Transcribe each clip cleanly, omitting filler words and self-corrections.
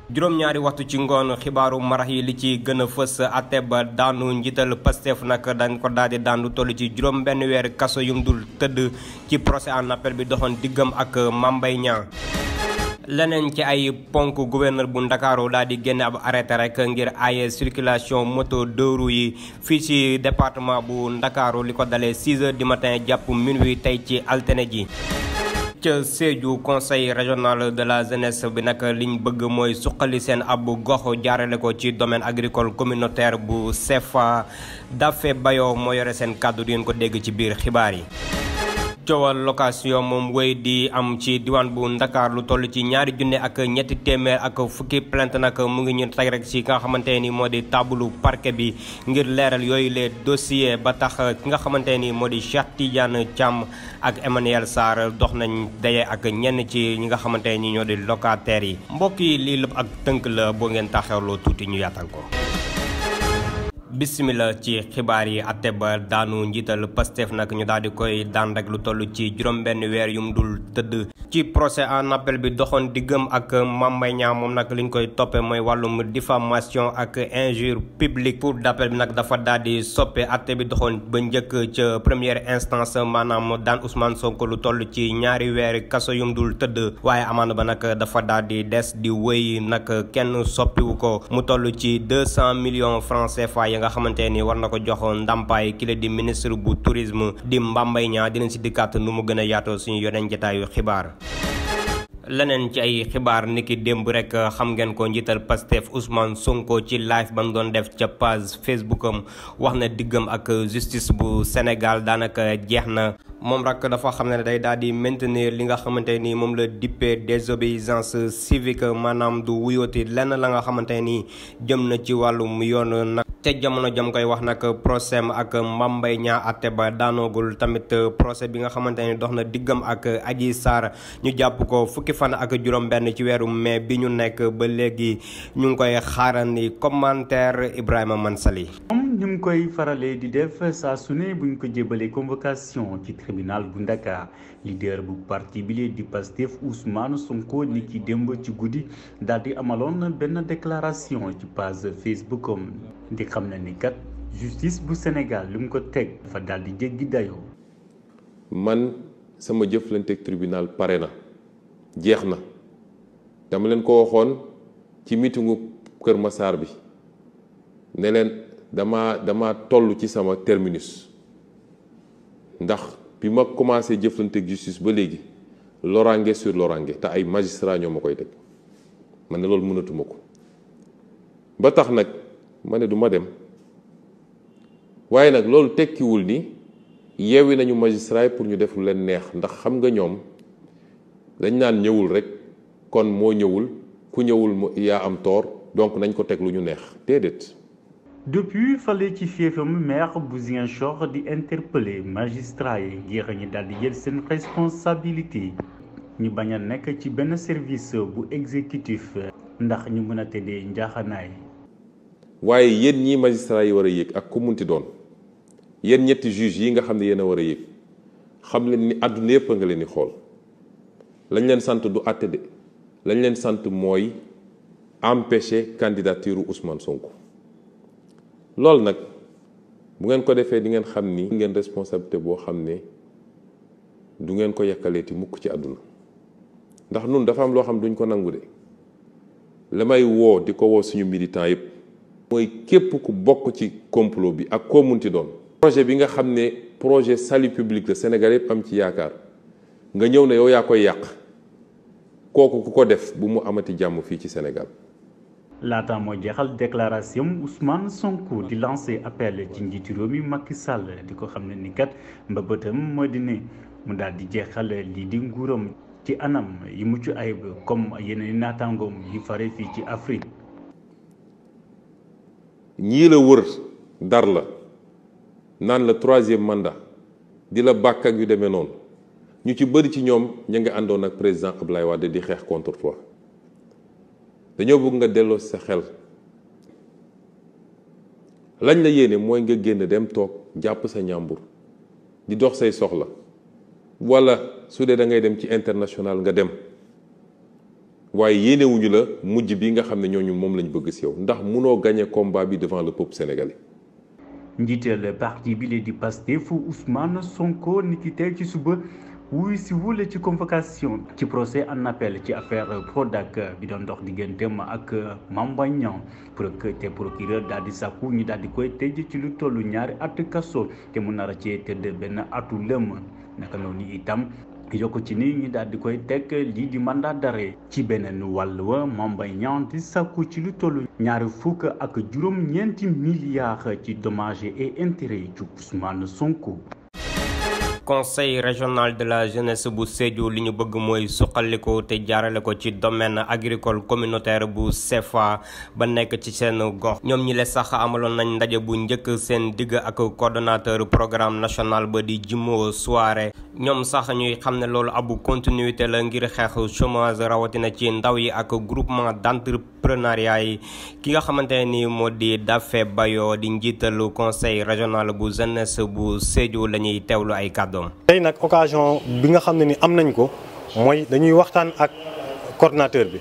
juróom-ñaari waxtu ci ngoon xibaaru marax yi li ci gën a fës atte ba daanu njiital Pastef nag dañ ko daal di daanu toll ci juróom benn weer kaso yum dul tëdd ci procès en appel bi doxoon diggam ak Mame Mbaye Niang. leneen ci ay ponk gouverneur bu Ndakaaru daal di génne ab arrêté rek ngir aaye circulation moto deux roues yi fii ci département bu Ndakaaru li ko dalee 6 heures du matin jàpp minuit tey ci altine ji. ca Sédhiou conseil régional de la jeunesse bi nag liñ bëgg mooy suqali seen ab gox jaarale ko ci domaine agricole communautaire bu CFA Daffé Bayo moo yore seen kàddu di ngeen ko dégg ci biir xibaar yi. coowal location moom wéy di am ci diwaan bu Ndakaar lu toll ci 2 junne ak ñetti téeméer ak fukki plainte nag mu ngi ñu teg rek ci nga xamante ni moo di tableau parquet bi ngir leeral yooyu les dossiers ba tax ki nga xamante ni moo di Cheikh Tidiane Thiam ak Emmanuel Sarr dox nañ daje ak ñenn ci ñi nga xamante ni ñoo di locataires yi mbokk yi lii lépp ak tënk la boo ngeen taxawloo tuuti ñu yaatal ko. bismillah ci xibaar yi atte ba daanu njiital Pastef nag ñu daal di koy daan rek lu toll ci juróom benn weer yum dul tëdd ci procès en appel bi doxoon diggam ak Mame Mbaye Niang moom nag liñ koy toppee mooy wàllum diffamation ak injure publique. cour d'appel bi nag dafa daal di soppe atte bi doxoon ba njëkk ca première instance maanaam daan Ousmane Sonko lu toll ci 2 weer kaso yum dul tëdd waaye amande ba nag dafa daal di des di wéy nag kenn soppiwu ko mu toll ci 200 millions francs CFA nga xamante ni war na ko jox ndàmpaay ki la di ministre bu tourisme di Mame Mbaye Niang dinañ si dikkaat nu mu gën a yaatoo suñu yeneen jotaayu xibaar. leneen ci ay xibaar niki démb rek xam ngeen ko njiital Pastef Ousmane Sonko ci live ba mu doon def ca page Facebook am wax na diggam ak justice bu Sénégal daanaka jeex na moom rek dafa xam ne day daal di maintenir li nga xamante ni moom la dippee désobéissance civique maanaam du wuyooti lenn la nga xamante ni jëm na ci wàllum yoon nag te jamono jam koy wax nag procès ak Mame Mbaye Niang atte ba daanoogul tamit procès bi nga xamante ni dox na diggam ak Adji Sarr ñu jàpp ko fukki fan ak juróom benn ci weeru mai bi ñu nekk ba léegi ñu ngi koy xaarandi commentaire Ibrahima Mansali. moom ñu ngi koy faralee di def saa su ne bu ñu ko jébalee convocation ci tribunal bu Ndakaar leader bu parti bi di Pastef Ousmane Sonko ni ki démb ci guddi daal di amaloon benn déclaration ci page Facebook am di xam na ni kat justice bu Sénégal lu mu ko teg dafa daal di jéggi dayoo. man sama jëflanteeg tribunal pare na jeex na dama leen ko waxoon ci meetingu Kër Massar bi ne leen dama toll ci sama terminus ndax bi ma commencé jëflanteeg justice ba léegi loraange sur loraange te ay magistrat ñoo ma koy teg man ne loolu mënatuma ko ba tax nag ma ne du ma dem waaye nag loolu tekkiwul ni yeewi nañu magistrat yi pour ñu def lu leen neex ndax xam nga ñoom dañ naan ñëwul rek kon moo ñëwul ku ñëwul yaa am tort donc nañ ko teg lu ñu neex déedéet. depuis fale ci fiefam maire bu Ziguinchor di interpeller magistrat yi ngir ñi daal di jël seen responsabilité ñu bañ a nekk ci benn service bu exécutif ndax ñu mën a tëddee njaaxanaay. waaye yéen ñii magistrat yi war a yëg ak ku munti doon yéen ñetti juge yi nga xam ne yéen a war a yëg xam leen ni àdduna yëpp a nga leen di xool lañ leen sant du àtte de lañ leen sant mooy empêcher candidature Ousmane Sonko. loolu nag bu ngeen ko defee di ngeen xam ni ngeen responsabilité boo xam ne du ngeen ko yakkaleeti mukk ci àdduna ndax nun dafa am loo xam duñ ko nangu de la may woo di ko woo suñu militant yëpp mooy képp ku bokk ci complot bi ak koo munti doon projet bi nga xam ne projet salut public le Sénégal yëpp am ci yaakaar nga ñëw ne yow yaa koy yàq kooku ku ko def bu mu amati jàmm fii ci Sénégal. laata moo jeexal déclaration Ousmane Sonko di lancé appel ci njiitu réew mi Macky Sall di ko xam ne ni kat mbëbëtam moo di ne mu daal di jeexal lii di nguuram ci anam yi mucc ayib comme yeneen naataangoom yi fare fii ci Afrique. ñii la wër dar la naan la 3e mandat di la bàkk ak yu demee noonu ñu ci bëri ci ñoom ñu ngi àndoon ak président Abdoulaye Wade di xeex contre toi. dañoo bëgg nga delloo sa xel lañ la yéene mooy nga génn dem toog jàpp sa ñàmbur di dox say soxla wala su dee da ngay dem ci international nga dem waaye yéenewuñu la mujj bi nga xam ne ñooñu moom lañ bëgg ci yow ndax munoo gagner combat bi devant le peuple sénégalais. njiital parti bi di Pastef Ousmane Sonko niki tey ci suba wuy si wule ci convocation ci procès en appel ci affaire Prodac bi doon dox digganteem ak Mame Mbaye Niang procureur daal di sàkku ñu daal di koy tëj ci lu tollu 2 at kaso te mu nar a cee tëdd benn atu lëm naka noonu itam yokk ci ni ñi daal di koy teg lii di mandat d'arrêt ci beneen wàll wa Mame Mbaye Niang di sàkku ci lu tollu 2,4 milliards ci dommages et intérêts ci Ousmane Sonko. conseil régional de la jeunesse bu Sédhiou li ñu bëgg mooy suqaliko te jaarale ko ci domaine agricole communautaire bu CFA ba nekk ci seen gox ñoom ñi le sax amaloon nañ ndaje bu njëkk seen digg ak coordonnateur programme national ba di Jimo Soare ñoom sax ñuy xam ne loolu abu continuité la ngir xeex chômage rawatina ci ndaw yi ak groupement d'entrepreneuriat yi ki nga xamante ni moo di Daffé Bayo di njiitalu conseil régional bu jeunesse bu Sédhiou la ñuy teewlu ay kàddu. tey nag occasion bi nga xam ne ni am nañ ko mooy dañuy waxtaan ak coordinateur bi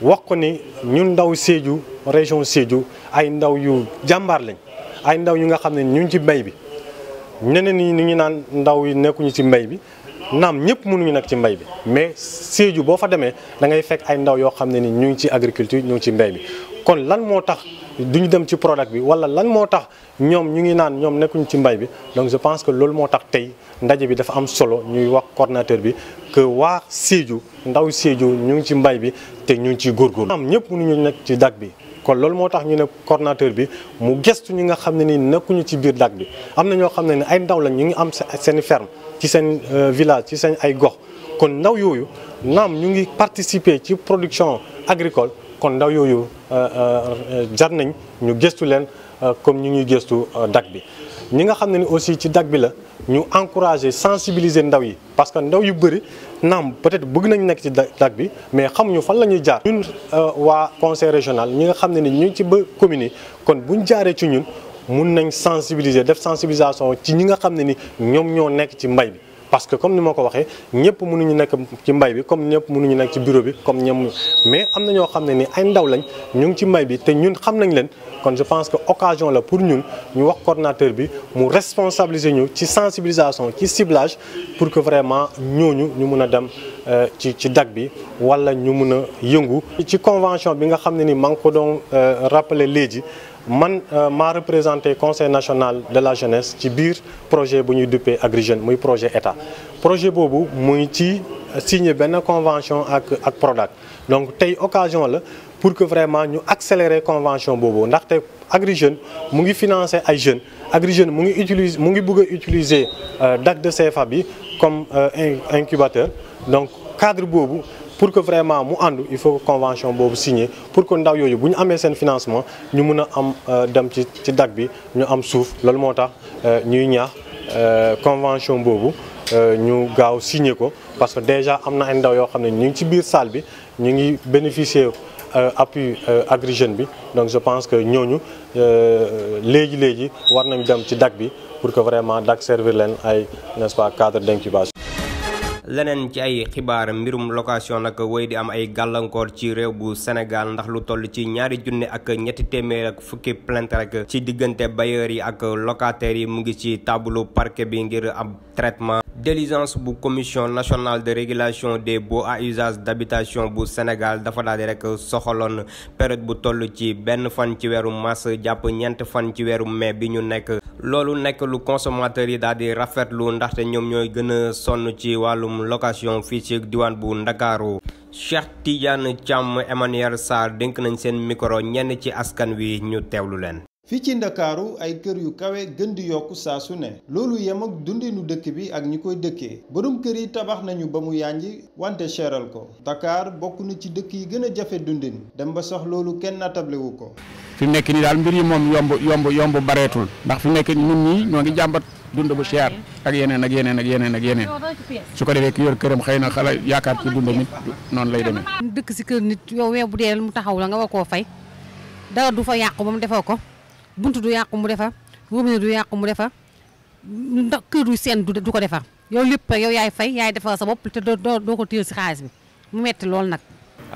wax ko ni ñun ndaw Sédhiou région Sédhiou ay ndaw yu jàmbaar lañ ay ndaw yu nga xam ne ñu ngi ci mbay bi ñeneen ñi ñu ngi naan ndaw yi nekkuñu ci mbay bi naam ñëpp mënuñu nekk ci mbay bi mais Sédhiou boo fa demee da ngay fekk ay ndaw yoo xam ne ni ñu ngi ci agriculture ñu ngi ci mbay bi kon lan moo tax duñu dem ci Prodac bi wala lan moo tax ñoom ñu ngi naan ñoom nekkuñu ci mbay bi donc je pense que loolu moo tax tey ndaje bi dafa am solo ñuy wax coordinateur bi que waa Sédhiou ndaw Sédhiou ñu ngi ci mbay bi te ñu ngi ciy góorgóorlu. am ñëpp mënuñu nekk ci DAC bi kon loolu moo tax ñu ne coordinateur bi mu gestu ñi nga xam ne ni nekkuñu ci biir DAC bi am na ñoo xam ne ni ay ndaw lañ ñu ngi am seen ferme ci seen village ci seen ay gox kon ndaw yooyu naam ñu ngi participer ci production agricole kon ndaw yooyu jar nañ ñu gestu leen comme ñu ngi gestu DAC bi ñi nga xam ne ni aussi ci DAC bi la ñu encourager sensibiliser ndaw yi parce que ndaw yu bëri naam peut-être bëgg nañ nekk ci DAC bi mais xamuñu fan la ñuy jaar. ñun waa conseil régional ñi nga xam ne ni ñu ngi ci ba communes yi kon buñ jaaree ci ñun mun nañ sensibiliser def sensibilisation ci ñi nga xam ne ni ñoom ñoo nekk ci mbay bi. parce que comme ni ma ko waxee ñëpp mënuñu nekk ci mbay bi comme ñëpp mënuñu nekk ci bureau bi comme ñoom mais am na ñoo xam ne ni ay ndaw lañ ñu ngi ci mbay bi te ñun xam nañ leen kon je pense que occasion la pour ñun ñu wax coordinateur bi mu responsabiliser ñu ci sensibilisation ci ciblage pour que vraiment ñooñu ñu mun a dem ci DAC bi wala ñu mun a yëngu. ci convention bi nga xam ne ni maa ngi ko doon rappeler léegi. man maa représenté conseil national de la jeunesse ci biir projet bu ñuy duppee Agri Jeunes muy projet état projet boobu muy ci signé benn convention ak Prodac donc tey occasion la pour que vraiment ñu accélérer convention boobu ndaxte Agri Jeunes mu ngi financer ay jeunes Agri Jeunes mu ngi bëgg a utiliser DAC de CFA bi comme incubateur donc cadre boobu. pour que vraiment mu àndu il faut que convention boobu signé pour que ndaw yooyu bu ñu amee seen financement ñu mun a am dem ci DAC bi ñu am suuf loolu moo tax ñuy ñaax convention boobu ñu gaaw signé ko parce que déjà am na ay ndaw yoo xam ne ñu ngi ci biir salle bi ñu ngi bénéficier appui Agri Jeunes bi donc je pense que ñooñu léegi war nañ dem ci DAC bi pour que vraiment DAC servir leen ay n'est-ce pas cadre d'incubation. leneen ci ay xibaar mbirum location nag woy di am ay gàllankoor ci réew bu Sénégal ndax lu toll ci 2,7 fukki plainte rek ci diggante bailleurs yi ak locataires yi mu ngi ci tableau parquet bi ngir am traitement diligence bu commission nationale de régulation des baux à usage d'habitation bu Sénégal dafa daal di rek soxaloon période bu toll ci benn fan ci weeru mars jàpp 4 fan ci weeru mai bi ñu nekk loolu nekk lu consommateurs yi daal di rafetlu ndaxte ñoom ñooy gën a sonn ci wàllum location fii ci diwaan bu Ndakaaru Cheikh Tidiane Thiam Emmanuel Sarr dénk nañ seen micro ñenn ci askan wi ñu teewlu leen. fii ci Ndakaaru ay kër yu kawe gën di yokk saa su ne loolu yem ak dundinu dëkk bi ak ñi koy dëkkee borom kër yi tabax nañu ba mu yànji wante seeral ko Dakar bokk na ci dëkk yi gën a jafe dundin dem ba sax loolu kenn nattablewu ko. fi mu nekk nii daal mbir yi moom yomb bareetul ndax fi mu nekk ñun ñii ñoo ngi jàmbat dund bu cher ak yeneen su ko defee ki yor këram xëy na xala yaakaar ci dund nit noonu lay demee. dëkk si kër nit yow weer bu dee mu taxaw la nga war koo fay dara du fa yàqu ba mu defoo ko buntu du yàqu mu defar robinet du yàqu mu defar ndax kër du seen du ko defar yow lépp yow yaay fay yaay defar sa bopp te doo ko téye si xaalis bi mu metti lool nag.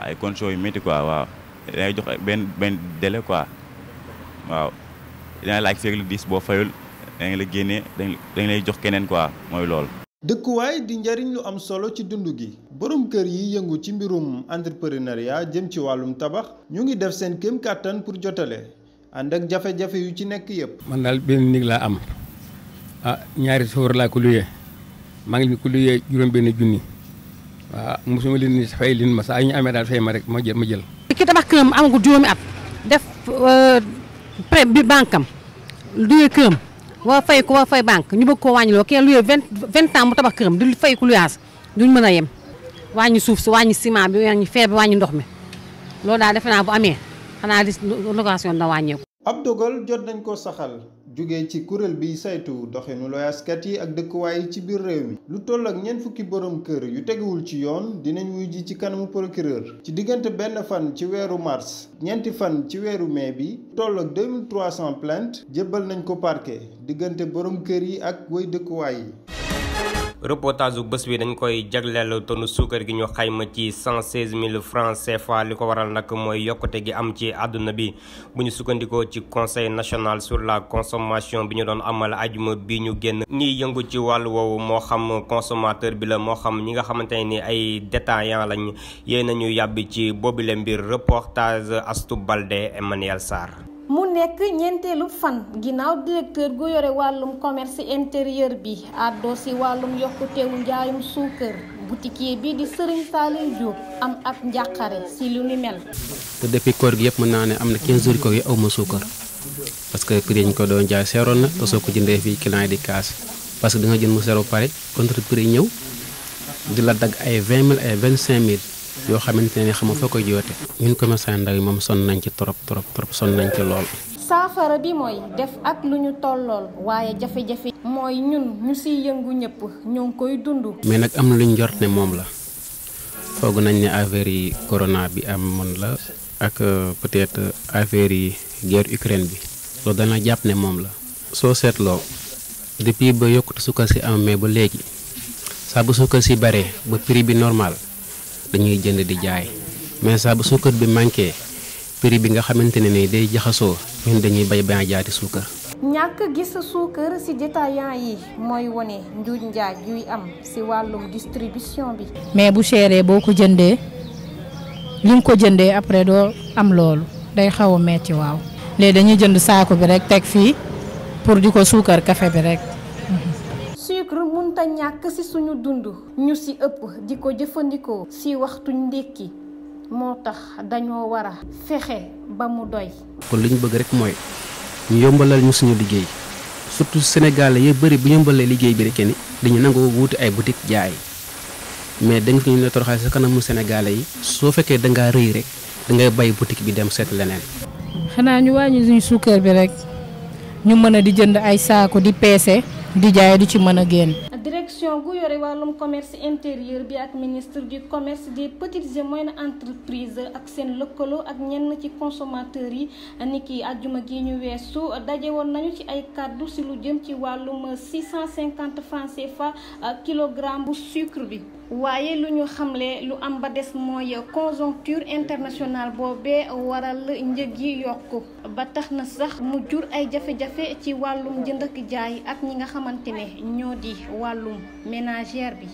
ay conditions yu métti quoi waaw dañuy jox benn délai quoi waaw dina laaj fekk le 10 boo fayul dañ la génnee dañ lay jox keneen quoi mooy loolu. dëkkuwaay di njariñ lu am solo ci dund gi borom kër yi yëngu ci mbirum entrepreneuriat jëm ci wàllum tabax ñu ngi def seen kéem kàttan pour jotale ànd ak jafe-jafe yu ci nekk yépp. man daal benn néeg laa am ñaari sóor laa ko luyee maa ngi ko luyee juróom-benn junni waaw mosuma leen ni fay leen ma saa ñu amee daal fay ma rek ma jël. ki tabax këram amagul juróomi at def prêt bi banque am luyee këram waa fay ko waa fay banque ñu bëgg koo wàññiloo kenn luyee 20 ans mu tabax këram di fay ku luyaas duñ mën a yem wàññi suuf si wàññi ciment bi wàññi fer bi wàññi ndox mi loolu daal defe naa bu amee xanaa di location da wàññeeku. ab dogal jot nañ ko saxal jóge ci kuréel bi saytu doxinu loyaaskat yi ak dëkkuwaay yi ci biir réew mi lu toll ak ñeent fukki borom kër yu teguwul ci yoon dinañ wuy ji ci kanamu procureur ci diggante benn fan ci weeru mars ñeenti fan ci weeru mai bi toll ak 2300 plainte jébbal nañ ko parquet diggante borom kër yi ak way dëkkuwaay yi. reportage bu bés bi dañ koy jagleel tonu suukar gi ñu xayma ci 116 000 francs CFA li ko waral nag mooy yokkute gi am ci àdduna bi bu ñu sukkandikoo ci conseil national sur la consommation bi ñu doon amal ajuma bi ñu génn ñiy yëngu ci wàllu woowu moo xam consommateur bi la moo xam ñi nga xamante ne ni ay détaillant lañ yéen nañu yàbbi ci boobile mbir reportage Astou Baldé Emmanuel Sarr. mu nekk ñeenteelu fan ginnaaw directeur gu yore wàllum commerce intérieur bi àddoo si wàllum yokkutewu njaayum suukar boutiquier bi di Serigne Saliou Diop am ab njàqare si lu ni mel. te depuis koor gi yëpp mën naa ne am na 15 jours ko yi aw ma suukar parce que prix ñu ko doon jaay seeroon na te soo ko jëndee fii client yi di kaas parce que da nga jënd mu seero pare contre prix ñëw di la dagg ay 20 000 ay 25 000. yoo xamante ne xam nga foo koy joote ñun commerçant ndaw yi moom sonn nañ ci trop sonn nañ ci lool. saafara bi mooy def ak lu ñu tollool waaye jafe-jafe mooy ñun ñu siy yëngu ñëpp ñoo ngi koy dund. mais nag am na lu ñu jort ne moom la foog nañ ne affaire yi corona bi amoon la ak peut-être affaire yi guerre Ukraine bi loolu dana jàpp ne moom la. soo seetloo depuis ba yokkute sukkar si am mais ba léegi saa bu sukkar si baree ba prix bi normal. dañuy jënd di jaay mais saa bu suukar bi manqué prix bi nga xamante ne ni day jaxasoo ñun dañuy bay ba jaati suukar. ñàkk gis suukar ci détaillant yi mooy wone njuuj njaaj yuy am ci wàllum distribution bi. mais bu chéré boo ko jëndee li nga ko jëndee après doo am loolu day xaw a metti waaw. léegi dañuy jënd saako bi rek teg fii pour di ko suukar café bi rek. sucre munta ñàkk ci suñu dund ñu ci ëpp di ko jëfandikoo ci waxtu ndékki moo tax dañoo war a fexe ba mu doy. kon li ñu bëgg rek mooy ñu yombalal ñu suñu liggéey surtout Sénégalais yi bëri bu ñu yombalee liggéey bi rek ni dañu nangoo wuti ay boutique jaay mais dañ ko ñu ne toroxal sa kanamu Sénégalais yi soo fekkee dangaa rëy rek dangay bay boutique bi dem seet leneen. xanaa ñu wàññi suñu suukar bi rek ñu mën a di jënd ay saako di peese. di jaay du ci mën a génn. direction gu yore wàllum commerce intérieur bi ak ministre du commerce des petites et moyennes entreprises ak seen lëkkaloo ak ñenn ci consommateurs yi niki àjjuma gi ñu weesu daje woon nañu ci ay kàddu ci lu jëm ci wàllum 650 francs CFA kilogramme bu sucre bi. waaye lu ñu xamle lu am ba des mooy conjoncture internationale boobee waral njëg yi yokku ba tax na sax mu jur ay jafe-jafe ci wàllum jënd ak jaay ak ñi nga xamante ne ñoo di wàllum ménagère bi.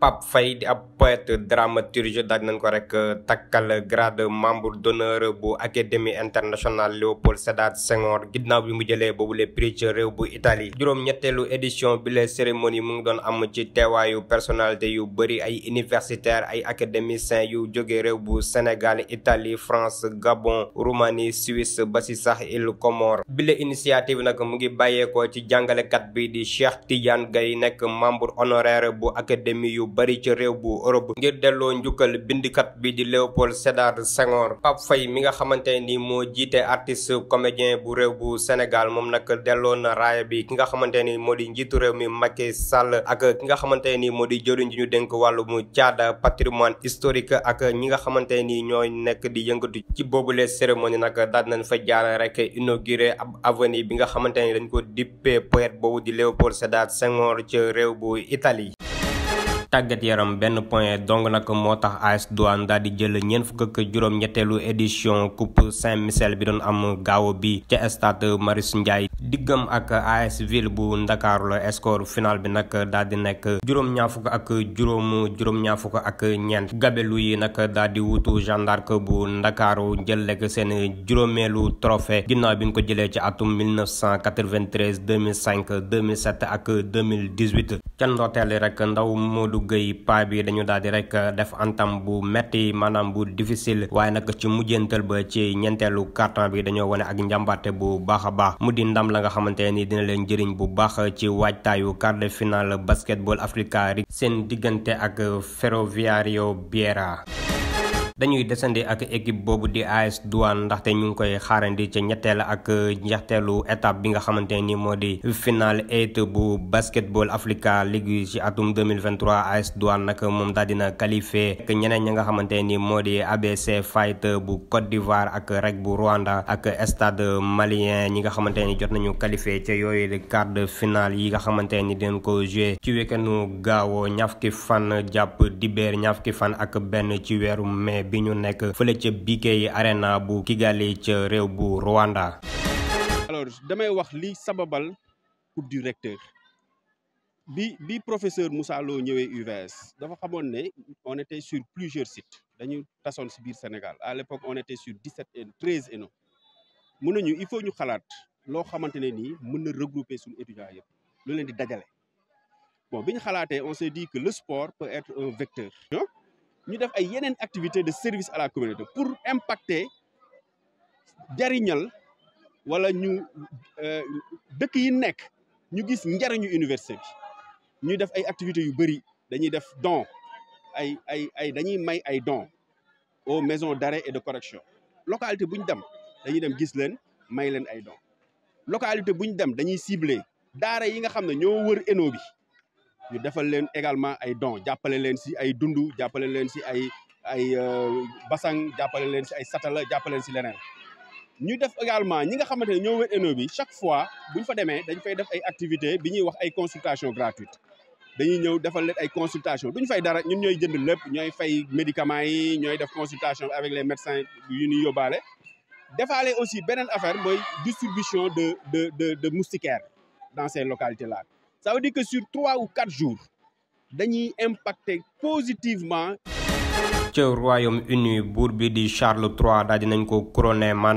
Pape Faye di ab poète dramaturge daaj nañ ko rek takkal grade membre d'honneur bu académie internationale Léopold Sédar Senghor ginnaaw bi mu jëlee boobule prix ci réew bu Italie juróom-ñetteelu édition bi la cérémonie mu ngi doon am ci teewaayu personnalité yu bëri ay universitaires ay académiciens yu jóge réew bu Sénégal Italie France Gabon Roumanie Suisse ba si sax îles Comores bile initiative nag mu ngi bàyyeekoo ci jàngalekat bi di Cheikh Tidiane Gaye nekk membre honoraire bu académie yu bari ci réew bu Europe ngir delloo njukkal bindikat bi di Léopold Sédar Senghor. Pape Faye mi nga xamante ni moo jiite artiste comédien bu réew bu Sénégal moom nag delloo na raaya bi ki nga xamante ni moo di njiitu réew mi Macky Sall ak ki nga xamante ni moo di jëriñ ji ñu dénk wàllu mu caada patrimoine historique ak ñi nga xamante ni ñooy nekk di yëngatu ci boobule cérémonie nag daal nañ fa jaar rek inauguré ab avenue bi nga xamante ni dañ ko dippee poète boobu di Léopold Sédar Senghor ci réew bu Italie. tàggat yaram benn point dong nag moo tax AS Douane daal di jël ñeent fukk ak juróom-ñetteelu édition coupe Saint-Michel bi doon am gaaw bi ca stade Marius Ndiaye diggam ak AS Ville bu Ndakaaru la score final bi nag daal di nekk juróom-ñaar fukk ak ñeent gabelu yi nag daal di wutu Jeanne d'Arc bu Ndakaaru jël lekk seen juróomeelu trophée ginnaaw bi ñu ko jëlee ci atum 1993 2005 2007 ak 2018 ca ndorteel rek ndaw Modou Gueye paa bi dañu daal di rek def antam bu metti maanaam bu difficile waaye nag ci mujjantal ba ci ñeenteelu carton bi dañoo wane ak njàmbaarte bu baax a baax mu di ndam la nga xamante ni dina leen njëriñ bu baax ci waajtaayu quart de finale basketball Africa League seen diggante ak Ferroviario Biera. dañuy desandi ak équipe boobu di AS Douane ndaxte ñu ngi koy xaarandi ca ñetteel ak njeexteelu étape bi nga xamante ni moo di final 8 bu basketball Africa League ci atum 2023 AS Douane nag moom daal dina qualifié ak ñeneen ñi nga xamante ni moo di ABC Fight bu Côte d'Ivoire ak REC bu Rwanda ak Stade Malien ñi nga xamante ni jot nañu qualifié ca yooyu quart de finale yi nga xamante ni dinañ ko joué ci weekendu gaawo ñaar fukki fan jàpp dibeer ñaar fukki fan ak benn ci weeru mai bi ñu nekk fële ca BK Arena bu Kigali ca réew bu Rwanda. Alors damay wax li sababal coupe du recteur bi professeur Moussa Lo ñëwee UVS dafa xamoon ne on était sur plusieurs sites dañu tasoon si biir Sénégal à l'époque on était sur 17 et 13 ENO mun nañu il faut ñu xalaat loo xamante ne nii mën na regrouper suñu étudiants yëpp lu leen di dajale bon bi ñu xalaatee on s'est dit que le sport peut être un vecteur. ñu def ay yeneen activité de service à la communauté pour impacter jariñal wala ñu dëkk yi nekk ñu gis njariñu université bi ñu def ay activités yu bëri dañuy def don dañuy may ay don aux maisons d'arrêt et de correction localité bu ñu dem dañuy dem gis leen may leen ay don localité bu ñu dem dañuy cibler daara yi nga xam ne ñoo wër ENO bi ñu defal leen également ay dons jàppale leen si ay dundu jàppale leen si ay basang jàppale leen si ay satala jàppale leen si leneen ñu def également ñi nga xamante ne ñoo wër ENO bi chaque fois bu ñu fa demee dañ fay def ay activités bi ñuy wax ay consultation gratuite dañuy ñëw defal leen ay consultation duñ fay dara ñun ñooy jënd lépp ñooy fay médicaments yi ñooy def consultation avec les médecins yu ñuy yóbbaale defaale aussi beneen affaire mooy distribution de moustiquaires dans ces localités là. Ça veut dire que sur 3 ou 4 jours dañuy impacter positivement. ca Royaume-Uni buur bi di Charles III daal dinañ ko couronné man